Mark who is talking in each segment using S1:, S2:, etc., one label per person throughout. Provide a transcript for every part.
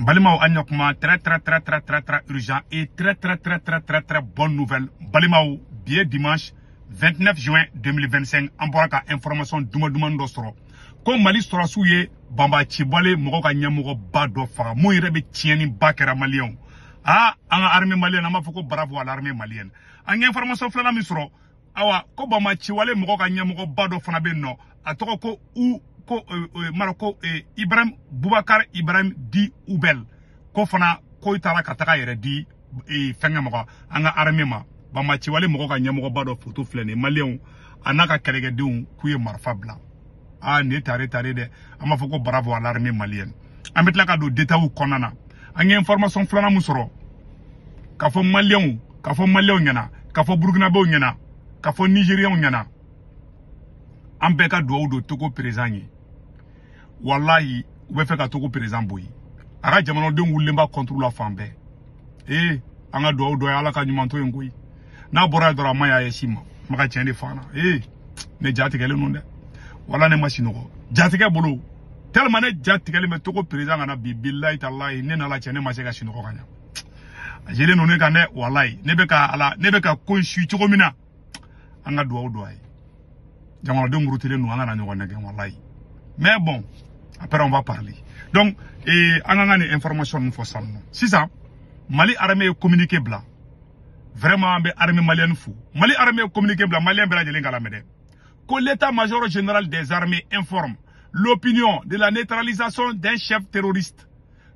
S1: Balimaw, an ɲa kuma très très très très très très urgent et très très très très très très bonne nouvelle. Balimaw, bi ye dimanche 29 juin 2025, an bɔra ka information duman duman dɔ sɔrɔ ko Mali sɔrɔsiw ye banbacibɔlen mɔgɔ ka ɲɛmɔgɔba dɔ faga, mun yɛrɛ bɛ tiɲɛniba kɛra maliyɛnw. Ah, an ka armée malienne, an b'a fɔ ko bravo à l'armée malienne. An ye information filanan min sɔrɔ, awa, ko banbaciwale mɔgɔ ka ɲɛmɔgɔba dɔ fana bɛ yen nɔ, a tɔgɔ ko u ko mara ko Ibrahim Boubacar Ibrahim di Ubel, ko fana ko i taara ka taga yɛrɛ di fɛnkɛ mɔgɔ an ka armée ma. Banbaciwale mɔgɔ ka ɲɛmɔgɔba dɔ photo filɛ nin ye, maliyɛnw, a n'a ka kɛlɛkɛdenw k'u ye marifa bila. Ah, nin ye tare tare dɛ. An b'a fɔ ko bravo à l'armée malienne. An bɛ tila ka don détails kɔnɔna na. An ye information filanan mun sɔrɔ, k'a fɔ maliyɛnw, k'a fɔ maliyɛnw ɲɛna, k'a fɔ burukinabew ɲɛna, k'a fɔ nigériens ɲɛna, an bɛɛ ka duwawu don Togo président ye. Walahi, u bɛ fɛ ka Togo président bɔ yen, a ka jamanadenw wulilen b'a contre la fan bɛɛ. Ee, an ka duwawu dɔ ye, Ala ka ɲuman to yen koyi. N'a bɔra yen dɔrɔn, a ma ɲi a ye si ma. N bɛ ka tiɲɛ de fɔ an na. Ee, ne ja tigɛlen don dɛ, wala ne ma sinɔgɔ jatigɛ bolo tellement ne ja tigɛlen bɛ Togo président ka na bi. Bilayi talayi, ne n'Ala cɛ, ne ma se ka sinɔgɔ ka ɲa. A jelen don ne kan dɛ. Walayi, ne bɛ ka ala, ne bɛ ka ko in su cogo min na, an ka duwawu don a ye. Jamanadenw murutilen don, an kana ɲɔgɔn nɛgɛ, walayi. Mais bon, après on va parler. Donc an ka nin information ninnu fɔ sisan nɔ. Sisan Mali armée ye communiqué bila. Vraiment, an bɛ armée malienne fo. Mali armée ye communiqué bila, malien bɛɛ lajɛlen k'a lamɛn dɛ, ko l'état-major général des armées informe l'opinion de la neutralisation d'un chef terroriste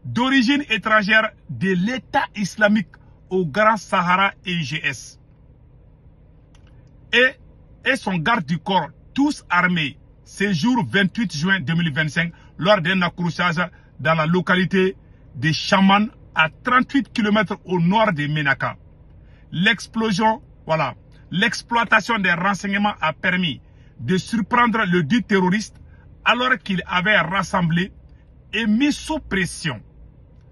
S1: d'origine étrangère de l'État islamique au Grand Sahara EIGS et son garde du corps, tous armés, ce jour 28 juin 2025, lors d'un accrochage dans la localité de Chaman, à 38 km au nord de Menaka. L'explosion, voilà, l'exploitation des renseignements a permis de surprendre le dit terroriste alors qu'il avait rassemblé et mis sous pression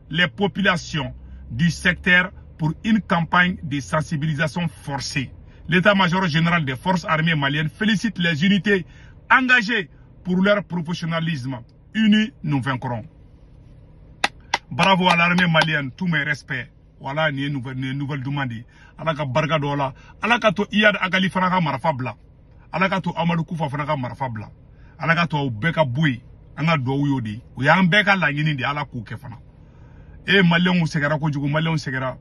S1: les populations du secteur pour une campagne de sensibilisation forcée. L'état-major général des forces armées maliennes félicite les unités engagées pour leur professionnalisme. Unis, nous vaincrons. Bravo à l'armée malienne, tous mes respects. Voilà, nin ye nouvelle, nin ye nouvelle duman de ye. Ala ka barika dɔ la. Ala ka to Iyad Ag Ghali fana ka marifa bila. Ala ka to Amadou Koufa fana ka marifa bila. Ala ka to aw bɛɛ ka bɔ yen. An ka duwawu y'o de ye. O y'an bɛɛ ka laɲini de ye, Ala k'o kɛ fana. E, maliyɛnw sɛgɛra kojugu, maliyɛnw sɛgɛra.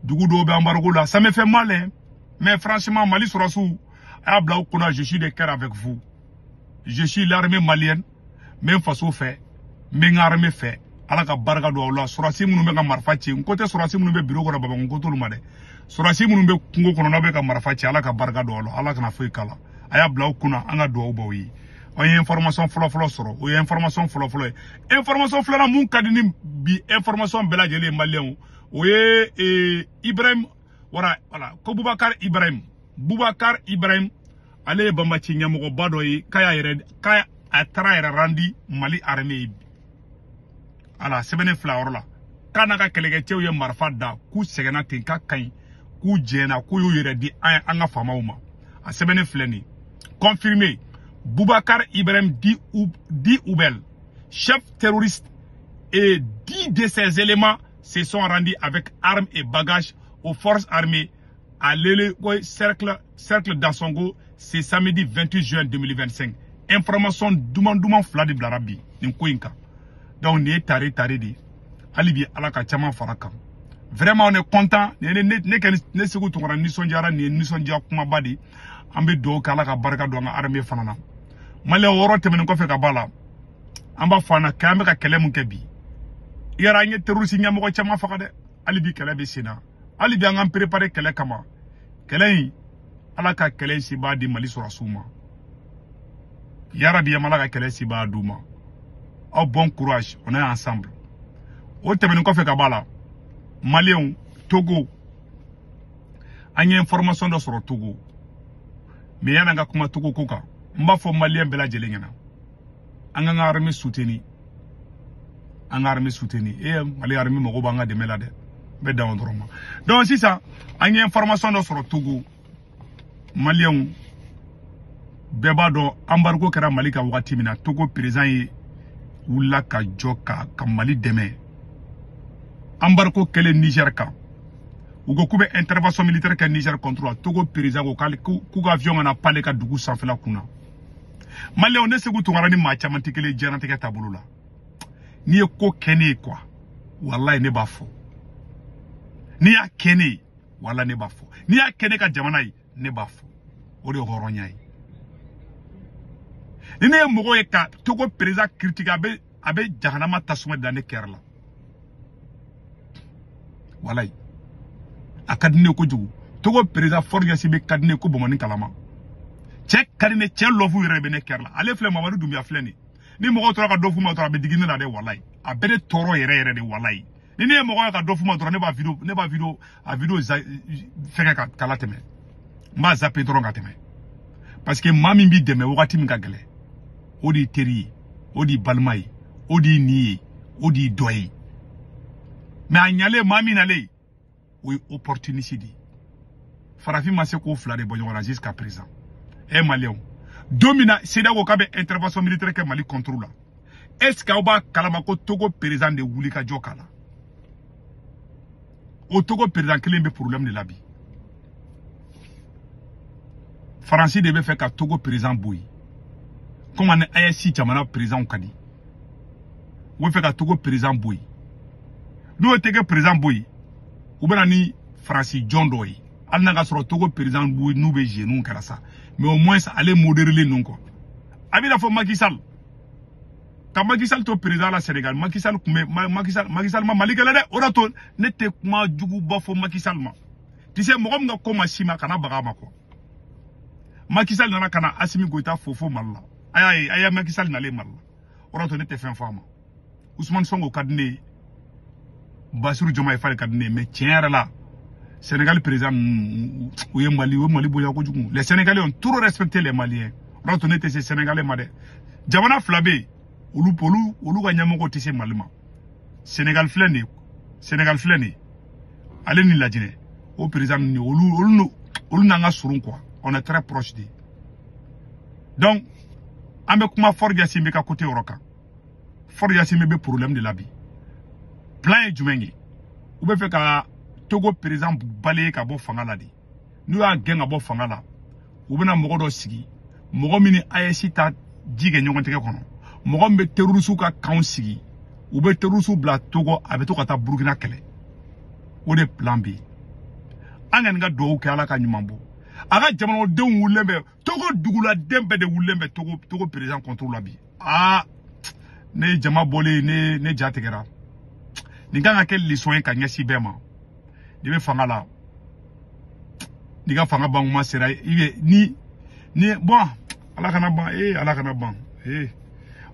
S1: Dugu dɔw bɛ embargo la, ça me fait mal, hein. Mais franchement, Mali sɔrɔsiw, a y'a bila aw kunna, je suis de cœur avec vous. Je suis l'armée malienne. N bɛ n faso fɛ, n bɛ n ka armée fɛ. Ala ka barika don aw la. Sɔrɔsi minnu bɛ ka marifa ci, n ko tɛ sɔrɔsi minnu bɛ bureau kɔnɔ Bamakɔ, n ko t'olu ma dɛ. Sɔrɔsi minnu bɛ kungo kɔnɔ, n'aw bɛ ka marifa ci, Ala ka barika don aw la, Ala kana foyi k'a la. A y'a bila aw kunna, an ka duwawu b'aw ye. An ye information fɔlɔ-fɔlɔ sɔrɔ, o ye information fɔlɔ-fɔlɔ ye. Information filanan mun ka di ni bi information bɛɛ lajɛlen ye, maliyɛnw, o ye Ibrahim, wala wala ko Boubacar Ibrahim, Boubacar Ibrahim, ale ye banbaci ɲɛmɔgɔba dɔ ye, k'a y'a yɛrɛ, k'a a taara yɛrɛ randi Mali armée ye. Ala sɛbɛnni fila yɔrɔ la, k'a n'a ka kɛlɛkɛcɛw ye marifa da, k'u sɛgɛnna ten, k'a ka ɲi, k'u jɛnna, k'u y'u yɛrɛ di an ka faamaw ma. A sɛbɛnni filɛ nin ye: confirmé, Boubacar Ibrahim dit Oubel, chef terroriste, et 10 de ses éléments se sont rendus avec armes et bagages aux forces armées à l'Ele cercle d'Ansongo ce samedi 28 juin 2025. Information duman duman fila de bilara bi nin ko in kan. Donc nin ye tare tare de ye. Hali bi, Ala ka caman fara kan. Vraiment, on est content. Ne ne ne kɛ ne Segu Tunkara nisɔndiyara, nin ye nisɔndiya kumaba de ye. An bɛ dugawu kɛ, Ala ka barika don an ka armée fana na. Maliyɛn, wɔɔrɔ tɛmɛnen kɔfɛ ka bɔ a la, an b'a fɔ an na k'an bɛ ka kɛlɛ mun kɛ bi, yara an ye terroriste ɲɛmɔgɔ caman faga dɛ. Hali bi kɛlɛ bɛ sen na, hali bi an k'an préparer kɛlɛ kama. Kɛlɛ in, Ala ka kɛlɛ in sebaa di Mali sɔrɔsiw ma. Yarabi, Ala ka kɛlɛ sebaa d'u ma. Aw bon courage, on est ensemble. O tɛmɛnen kɔfɛ ka bɔ a la, maliyɛnw, Togo, an ye information dɔ sɔrɔ Togo. Mais yan'an ka kuma Togo ko kan, n b'a fɔ maliyɛn bɛɛ lajɛlen ɲɛna, an k'an ka armée soutenir, an ka armée soutenir. E, Mali armée mago b'an ka dɛmɛ la dɛ. N bɛ dan o dɔrɔn ma. Donc sisan an ye information dɔ sɔrɔ Togo. Maliyɛnw bɛɛ b'a dɔn, embargo kɛra Mali kan wagati min na, Togo président ye wulila ka jɔ ka Mali dɛmɛ. Embargo kɛlen Niger kan, u ko k'u bɛ intervention militaire kɛ Niger contre la. Togo président ko k'ale k'u ka avion kana pale ka dugu sanfɛla kunna. Maliyɛnw, ne Sékou Tounkara ni maa caman tɛ kelen ye diɲɛlatigɛ taabolo la. N'i ye ko kɛ ne ye quoi, walayi ne b'a fɔ. N'i y'a kɛ ne ye, wala ne b'a fɔ. N'i y'a kɛ ne ka jamana ye, ne b'a fɔ. O de ye hɔrɔnya ye. Ni ne ye mɔgɔ ye ka Togo président critique, a bɛ jahanama tasuma da ne kɛrɛ la. Walayi, a ka di ne ye kojugu. Togo président Faure Gnassingbé ka di ne ye ko bɔnbɔnni kalama. Cɛ ka di ne, cɛ lɔfu yɛrɛ bɛ ne kɛrɛ la. Ale filɛ, Mamadu Dunbiya filɛ nin. Ni mɔgɔw tora ka dɔ f'u ma dɔrɔn, a bɛ digi ne la dɛ. Walayi, a bɛ ne tɔɔrɔ yɛrɛ yɛrɛ de. Walayi, ni ne ye mɔgɔ ye ka dɔ f'u ma dɔrɔn, ne b'a vidéo a vidéo fɛngɛ ka kala tɛmɛ, n b'a zapper dɔrɔn ka tɛmɛ, parce que maa min b'i dɛmɛ wagati min ka gɛlɛn, o de y'i teri ye, o de y'i balima ye, o de y'i nin ye, o de y'i dɔ ye. Mais a ɲalen, maa min nalen, o ye opportuniste de ye. Farafin ma se k'o fila de bɔ ɲɔgɔn na jusqu'à présent. E Maliyɛnw, don min na CEDEAO ko k'a bɛ intervention militaire kɛ Mali contre la, est ce que aw b'a kalama ko Togo président de wuli ka jɔ k'a la? O Togo président kelen bɛ problème de la bi. Faransi de bɛ fɛ ka Togo président bɔ yen, komi ani AES jamana président ka di. U bɛ fɛ ka Togo président bɔ yen. N'o ye Togo président bɔ yen, u bɛ na ni Faransi jɔn dɔ ye. Hali n'a ka sɔrɔ Togo président n'u bɛ genou kɛra sa, mais au moins ale modéré ninnu quoi. A bɛ n'a fɔ Macky Sall, ka Macky Sall to président la Sénégal. Macky Sall tun bɛ, Macky Sall, Macky Sall ma Mali kɛlɛ dɛ. O de to ne tɛ kuma juguba fɔ Macky Sall ma. Tu sais, mɔgɔ min ka ko ma s'i ma, kana baga a ma quoi. Macky Sall nana ka na Assimi Goïta fo fo Mali la. A y'a ye, a ye Macky Sall nalen Mali la. O de to ne tɛ fɛn fɔ a ma. Ousmane Sonko ka di ne ye, Bassirou Diomaye Faye ka di ne ye, mais tiɲɛ yɛrɛ la, Sénégal président ninnu, u ye Mali bonya kojugu. Les Sénégalais ont trop respecté les Maliens. O de to ne tɛ se Sénégalais ma dɛ. Jamana fila bɛ yen, olu ka ɲɛmɔgɔw tɛ se Mali ma. Sénégal filɛ nin ye, Sénégal filɛ nin ye, ale ni Lajinɛ. O président ninnu, olu n'an ka surun quoi, on est très proche de. Donc an bɛ kuma Faure Gnassingbé ka côté yɔrɔ kan. Faure Gnassingbé bɛ problème de la bi. Plan ye jumɛn ye? U bɛ fɛ ka Togo président balayer ka bɔ fanga la de. N'u y'a gɛn ka bɔ fanga la, u bɛna mɔgɔ dɔ sigi, mɔgɔ min ni AES ta ji kɛ ɲɔgɔn tɛgɛ kɔnɔ, mɔgɔ min bɛ terroriste ka kanw sigi, u bɛ terroriste bila Togo, a bɛ to ka taa Burukina kɛlɛ. O de plan bɛ yen. An kɔni ka dugawu kɛ, Ala ka ɲuman bɔ. A ka jamanadenw wulilen bɛ, Togo duguladen bɛɛ de wulilen bɛ Togo président contre la bi. Aa, ne ye jama bɔlen, ne ja tigɛra. Nin kan ka kɛ leçon ye ka ɲɛsin bɛɛ ma. N'i bɛ fanga la, n'i ka fanga ban kuma sera, i bɛ ni bon, Ala kana ban, ee, Ala kana ban, ee,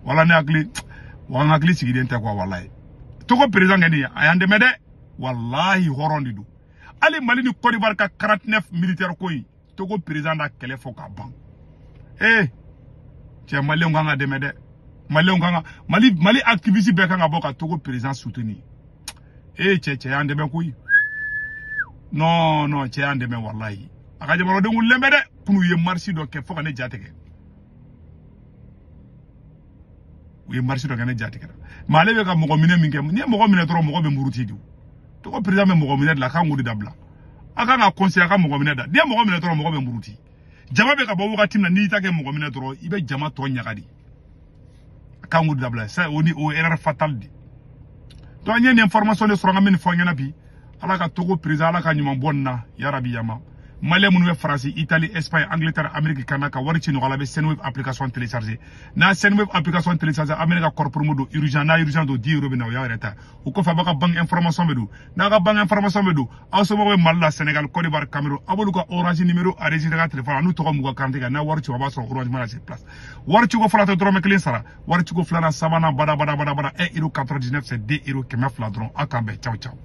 S1: wala ne hakili wa, an hakili sigilen tɛ quoi. Walayi, Togo président kɔni, a y'an dɛmɛ dɛ. Walahi, hɔrɔn de don. Hali Mali ni Côte d'Ivoire ka 49 militaire ko in, Togo président da kɛlɛ fɔ ka ban. Ee cɛ, Maliyɛnw kan ka dɛmɛ dɛ. Maliyɛnw kan ka Mali activiste bɛɛ kan ka bɔ ka Togo président soutenir. Ee cɛ, cɛ y'an dɛmɛ koyi. Non, non, cɛ y'an dɛmɛ. Walahi, a ka jamanadenw wulilen bɛ dɛ. Kunu u ye marche dɔ kɛ fo ka ne ja tigɛ. U ye marche dɔ kɛ, ne ja tigɛra. Mais ale bɛ ka mɔgɔ minɛ min kɛ, n'i ye mɔgɔ minɛ dɔrɔn, mɔgɔ bɛ muruti de. Togo président bɛ mɔgɔ minɛ de la, a kan k'o de dabila. A kan ka conseiller a ka mɔgɔ minɛ da. N'i ye mɔgɔ minɛ dɔrɔn, mɔgɔ bɛ muruti. Jama bɛ ka bɔ wagati min na, n'i ta kɛ mɔgɔ minɛ dɔrɔn, i bɛ jama tɔ ɲaga de. A kan k'o de dabila. Ça, o ni o erreur fatale de. Donc an ye nin information de sɔrɔ, an ka min fɔ an ɲɛna bi. Ala ka Togo président, Ala ka ɲuman bɔ nin na, yarabi yama. Maliyɛn minnu bɛ Faransi, Italie, Espagne, Angleterre, Amérique, Canada, ka wari ci nɔgɔya la, bɛ Sendwave application télécharger. N'a Sendwave application télécharger, an bɛ ne ka code promo don urgent. N'a urgent don, 10 euros bɛ na, o y'aw yɛrɛ ta. O kɔfɛ, a b'a ka banque information bɛ don. N'a ka banque information bɛ don, aw somɔgɔw bɛ Mali la, Sénégal, Côte d'Ivoire, Cameroun, aw b'olu ka Orange numéro enregistré ka téléphone, a n'u tɔgɔ m'u ka carte kan. N'a wari ci, a b'a sɔrɔ Orange Money sur place. Wari ciko fɔlɔ tɛ dɔrɔmɛ kelen sara. Wari ciko filanan, sabanan, bada bada bada bada, 1 euro 99, c'est 2 euros 200 dɔrɔn. Aw k'an bɛn. Ciao ciao.